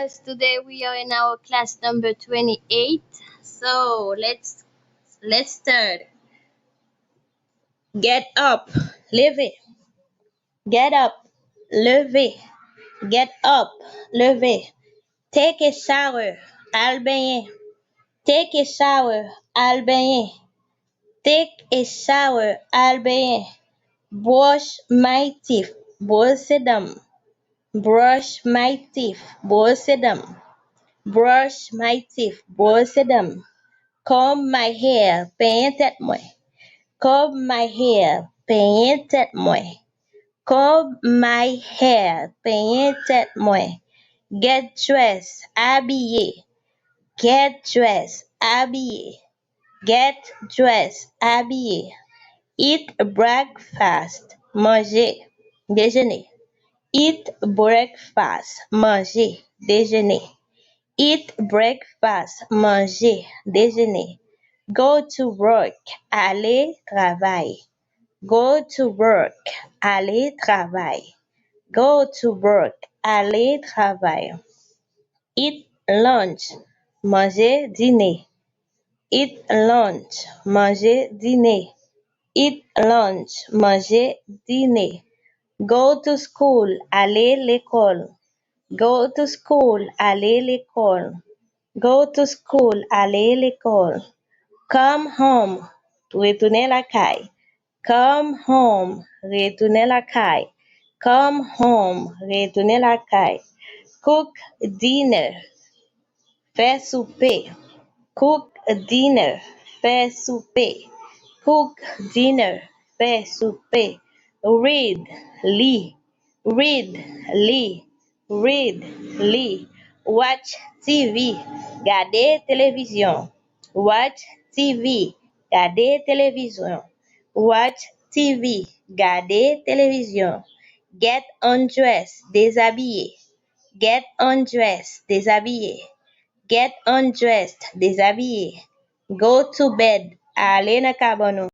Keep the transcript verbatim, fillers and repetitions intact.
Today we are in our class number twenty-eight. So let's let's start. Get up, leve. Get up, leve. Get up, leve. Take a shower, al benyen. Take a shower, al benyen. Take a shower, al benyen. Brush my teeth, bwose dan m. Brush my teeth, bwose dan m. Brush my teeth, bwose dan m. Comb my hair, penyen tèt mwen. Comb my hair, penyen tèt mwen. Comb my hair, penyen tèt mwen. Get dressed, abiye. Get dressed, abiye. Get dressed, abiye. Eat breakfast, manje, dejene. Eat breakfast, manje, dejene. Eat breakfast, manje, dejene. Go to work, ale travay. Go to work, ale travay. Go to work, ale travay. Eat lunch, manje dine. Eat lunch, manje dine. Eat lunch, manje dine. Go to school, ale lekòl. Go to school, ale lekòl. Go to school, ale lekòl. Come home, retounen lakay. Come home, retounen lakay. Come home, retounen lakay. Cook dinner, fè soupe. Cook dinner, fè soupe. Cook dinner, fè soupe. Read, li. Read, li. Read, li. Watch T V, gade televizyon. Watch T V, gade televizyon. Watch T V, gade televizyon. Get undressed, dezabiye. Get undressed, dezabiye. Get undressed, dezabiye. Go to bed, ale nan kabann ou.